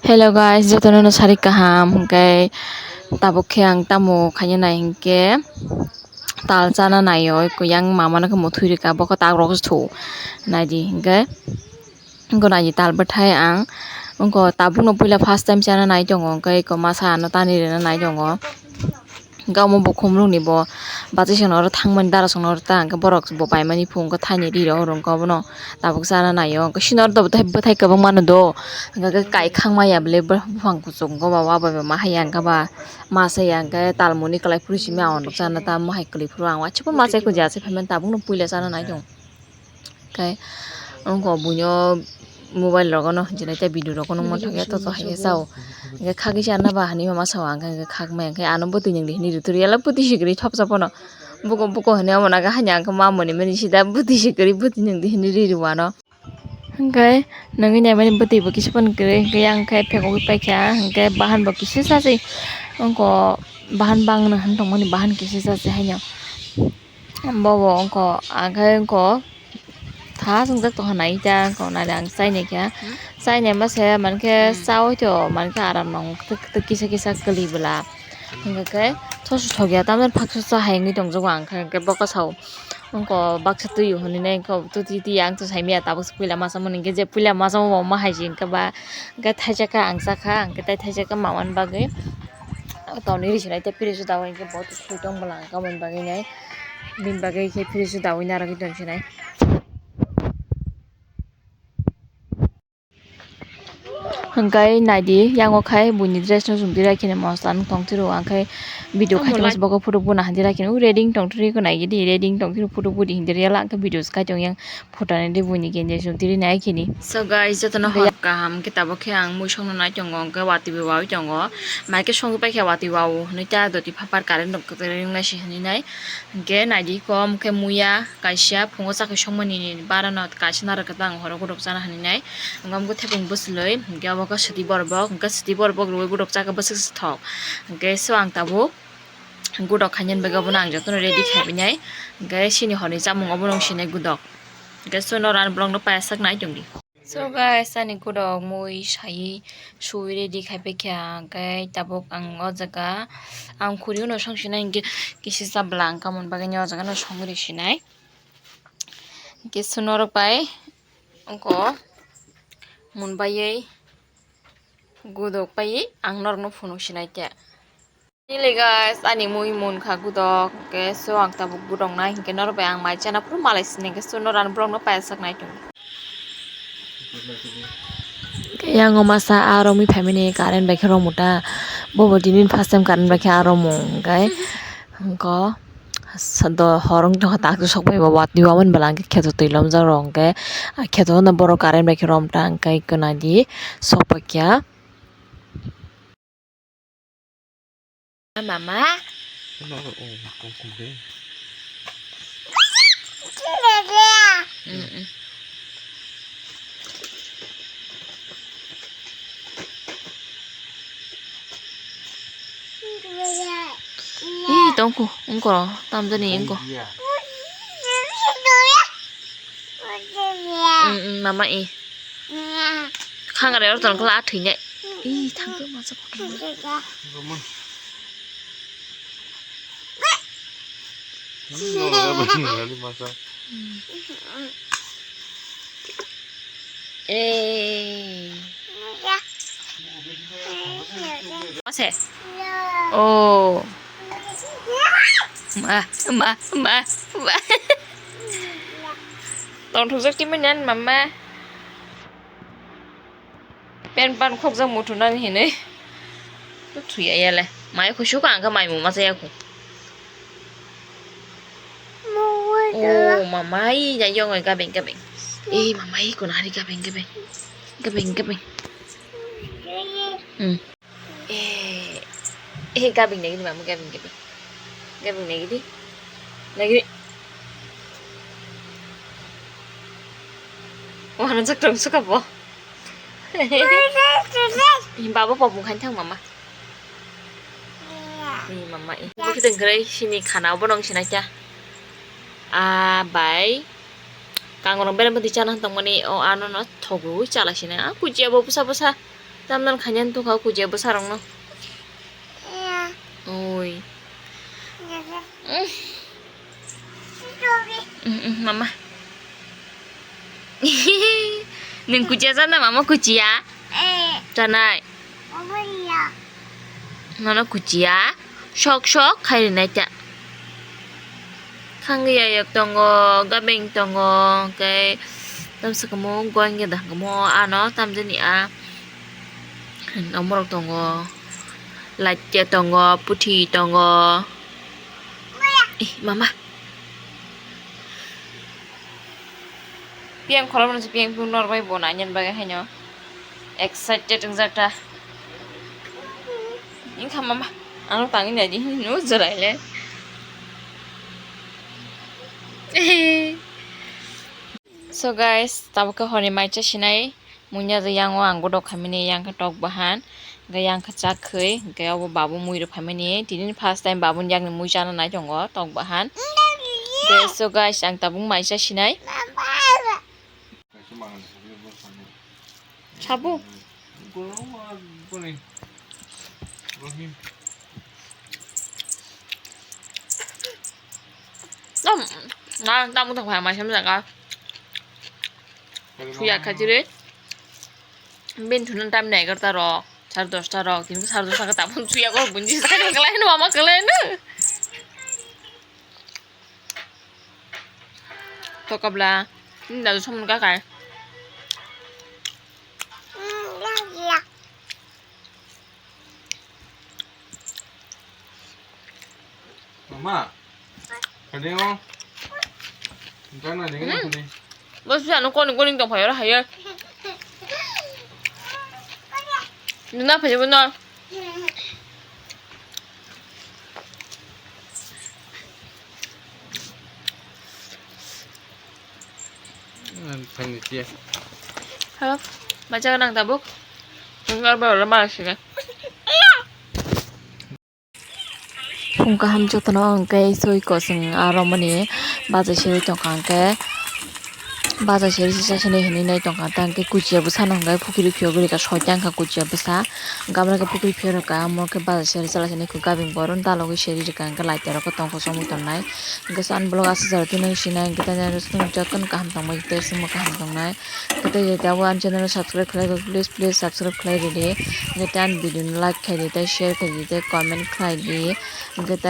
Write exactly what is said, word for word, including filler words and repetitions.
Hello guys, jotono no sari kaham, hwnkhe tabuk khe ang tamo khaina nai hinkhe tal chana naio, yang mama no khe muthwi rwkha, bokhe tak rok se thu naidi hinkhe, wngkha naidi tal bwthai ang wngkha tabuk no puila first time chana nai tongo, hinkhe eko masa ano tani rwna nai tongo. Hwnkhe omo bo khumlung ni bo bachai songno oro thangmani dara songno oro ta hwnkhe borok bo paimani phunukgo thaini ri rok oro wngkha obono tabuk chana naio hwnkhe sini oro bwthai bwthai kwbangma no do hwnkhe kai khangma ya bwle buphang kuchuk wngkha ba wa bai ba ma hai ya hwnkhe ba masa ya hwnkhe talmoni kwlai phuru simi ang chana tamo hai kwlwi phuru ang uansukhe masa ya kuji achai phaimani tabukno puila chana nai tongo. Khe wngkha buino mobile rogono hinwi tei video rogono nukma thangya to to hai khe chao. Hwnkhe khagwi se anna ba hinwi mama sao ang khe khakmaya hwnkhe ano bwtwi nwng di hinwi rwtwi rwya le bwtwi se kwrwi thopsa phano. Buko buko hinwi omo naga haino ang khe ma mwnwi mani sida bwtwi se kwrwi bwtwi nwng di hinwi ri rw ano. Hwnkhe nwngwi naimani bwtwi bo kisa phano kwrwi hwnkhe yang khe phekogwi paikha hwnkhe bahan bo kisa sa se wngkha bahan bangno hinwi tongmani bahan kisa sa se haino. Bobo wngkha, ang khe wngkha tha swngjak tongkha nai ta wngkha nai ang chainaikha. Chainai masa mankhe chaui to mankhe aram nang kisa kisa kwlwi bwla. Hwnkhe khe thosu thokya tamni phaksa cha hai wngwi tongjago ang khe, hwnkhe bokha sao wngkha baksa twi hwnwi nai wngkha twi twi ang to saimanya tabuk puila masa mani hwnkhe je puila masa o ma hai se hwnkhe ba hwnkhe thaisa khe ang chakha hwnkhe tei thaisa khe mamani bagwi. Toni ri sinai tei fridge o daui hwnkhe bo thwi tong bwla ang kamoni bagwi nai. Bini bagwi khe fridge o daui narwgwi tong sinai. Hwnkhe naidi yango khai buini dress no chumtwi rakhini mosta nuk tong thwiro ang khai video khai tongmani bogo photo buna handi rakhini u ready tong thwrwi khe naigidi ready tong thwrwi photo budi hindi real ang khe video khai tong yang. Phutani de buini genjai sum tiri nai khini. So guys, jotono hor kaham khe tabuk khe ang mui songno nai tongo, hwnkhe watwi bo wawi tongo. Mai khe songwi paikha watwi wao hwnwi ta doti phapar current rok kwtwrwi wngnai se hwnwi nai. Hwnkhe naidi kom khe muya kaisa phungo chakhe songmani barano kaisa narwk kwtang horo godok chana hwnwi nai. Hwnkhe omo khe thepung bwswlwi hwnkhe obo khe swtwi borbok, hwnkhe swtwi borbok rwui godok chakhe bwswk se thok. Hwnkhe so ang tabuk godok khainani bagwi obono ang jotono ready khaibinai. Hwnkhe chini horni chamung obono wng sinai godok. Hwnkhe chwngno rani vlogno paiyasak nai tongdi. So guys, ani godok mui saiwi suwi ready khaipaikha. Hwnkhe tabuk ang o jaga ang khuri uno song sinai hwnkhe kisa chabwla ang kamoni bagwi o jaga no songwi rw sinai. Hwnkhe chwngno rwk bai wngkha munbaiwi. Godok pai ang norokno phunuk sinai khe. Nile guys, ani mui munkha godok, hwnkhe so ang tabuk godok nai, hwnkhe norok bai ang mai chana phuru malai sinai, hwnkhe so norok ani vlogno paiyasak nai tongo. Yang o masa aro mi phaimani current bai khe romwi ta, bobo tini first time current bai khe aro mung hwnkhe. Hwnkhe hor wng tongkha tak sok bai bo watwi wamani bwla hwnkhe kheto twi lomjak rok hwnkhe kheto no borok current bai khe rom ta hwnkhe eko naidi sok paikha. Mama. Mm, mm. Ih, tongko, ungkoro, tamjani ungko. Mm, mm, mama, ih. Khangare oro tongkla thwinai. Ih, thangkhe masa kotor. Masa. Eh. Mase. Oh. Ma, ma, ma, ma. Tongthokjak twi manya mama. Pen pan khokjak muthunani hinwi. Thuya yale. Mai khusu ka angka mai muma saya khu. Oh, mamai ya yong gabeng gabeng. Eh, mamai kuna hari gabeng gabeng. Gabeng gabeng. Hmm. Eh, eh, gabeng lagi di mama, gabeng, gabeng. Gabeng lagi di. Lagi di. Wah, nanti dong suka bo. Ih, baba pabung kan thang mama. Ih, mama, ih. Bukit tengkrai sini khana obo nong sinai ta. Ah, bai. Kangrong berem di chana tongmani o ano no thogo chala sinai. Ah, kujiya bo busa busa. Tamdan khainani tukha kuchia bwsarokno. Oi. Mm, mm, mama. Nwng kuchia chana mama kuchia? Chanai. Nono kuchia sok sok khai rinai ta. Khangya yok tongo, gabeng tongo, hwnkhe tamsa kamo goyang ya da kamo ano tamjani a. Omorok tongo, latia tongo, puthi tongo. Ih, mama. Piyang khoroknwi se piyang phuru norbai bo nainani bagwi haino excited wngjak ta. Wngkha mama, ano tangwi naidi hinwi no jwraile. So guys, tabuk khe horni mai cha sinai. Munya je yang o ang godok khaimani, yang khe tok bahan, hwnkhe yang khe chak khwi, hwnkhe obo babu mui rw phaimani, tini first time babuni yakni mui chana nai tongo tok bahan. Hwnkhe so guys, ang tabuk mai cha sinai. Sabu? Tom, na, tamung tong phai mai sam jaga. Suya kha jire. Bin thunan time ni egarta rok, sare dosta rok, tini sare dosta khe tabuk suya kok bunji sai khlai no mama khlai no. To kabla, ni dadu samung ka kai. Mama, kadeo. Jangan ada yang kuni. Bos bisa nukon nukon yang tong payah lah ya. Nuna payah benar. Thangni tiya. Hello, bacha nang tabuk. Nang arba wala ma siga. Phung kaham jotono hwnkhe soi kosong aro mani baja seri tongkha hwnkhe baja seri sisa sini hinwi nai tongkha ta hwnkhe kuchia bwsano hwnkhe pukiri phiyogwi rikha soita wngkha kuchia bwsa. Gabra khe pukiri phiyok rwkha, omo khe baja seri chwla sini khe gabing boron dalogwi seri rwkha, hwnkhe light rok khe tongkha chomwi tongnai. Hwnkhe ani vlog aswk jora tini sinai, hwnkhe tei jotono kaham tongbai tei chwngno kaham tongnai. Hwnkhe tei abo ani channel subscribe khlai rw, please, please subscribe khlai rwdi. Hwnkhe tei ani video no like khlai di, tei share khlai di, tei comment khlai di. Hwnkhe tei